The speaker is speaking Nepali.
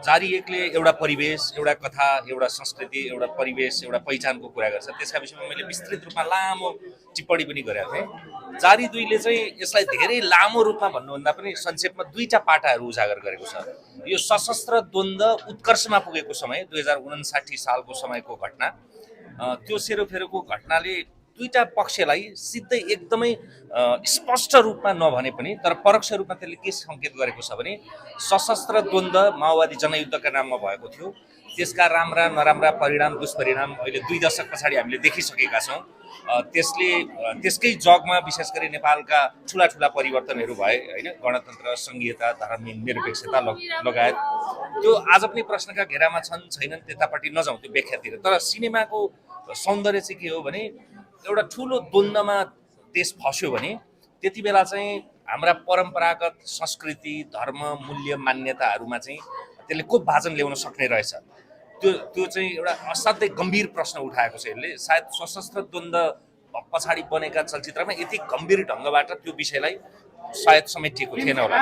जारी एकले एउटा परिवेश, एउटा कथा, एउटा संस्कृति, एउटा परिवेश, एउटा पहिचानको कुरा गर्छ। त्यसका विषयमा मैले विस्तृत रूपमा लामो टिप्पणी पनि गरेका थिएँ। जारी 2ले चाहिँ यसलाई धेरै लामो रूपमा भन्नुभन्दा पनि संक्षेपमा दुईटा पाटाहरू उजागर गरेको छ। यो सशस्त्र द्वन्द्व उत्कर्षमा पुगेको समय 2059 सालको समयको घटना, त्यो सेरोफेरोको घटनाले दुईटा पक्षलाई सिधै एकदमै स्पष्ट रूपमा नभने पनि तर परोक्ष रूपमा त्यसले के सङ्केत गरेको छ भने सशस्त्र द्वन्द्व माओवादी जनयुद्धका नाममा भएको थियो। त्यसका राम्रा नराम्रा परिणाम दुष्परिणाम अहिले 2 दशक पछाडि हामीले देखिसकेका छौँ। त्यसकै जगमा विशेष गरी नेपालका ठुला ठुला परिवर्तनहरू भए होइन, गणतन्त्र, सङ्घीयता, धार्मिक निरपेक्षता लगायत। त्यो आज पनि प्रश्नका घेरामा छन् छैनन् त्यतापट्टि नजाउँ त्यो व्याख्यातिर। तर सिनेमाको सौन्दर्य चाहिँ के हो भने एउटा ठुलो द्वन्द्वमा देश फस्यो भने त्यति बेला चाहिँ हाम्रा परम्परागत संस्कृति, धर्म, मूल्य, मान्यताहरूमा चाहिँ त्यसले को भाजन ल्याउन सक्ने रहेछ। त्यो चाहिँ एउटा असाध्यै गम्भीर प्रश्न उठाएको छ यसले। सायद सशस्त्र द्वन्द्व पछाडि बनेका चलचित्रमा यति गम्भीर ढङ्गबाट त्यो विषयलाई सायद समेटिएको थिएन होला।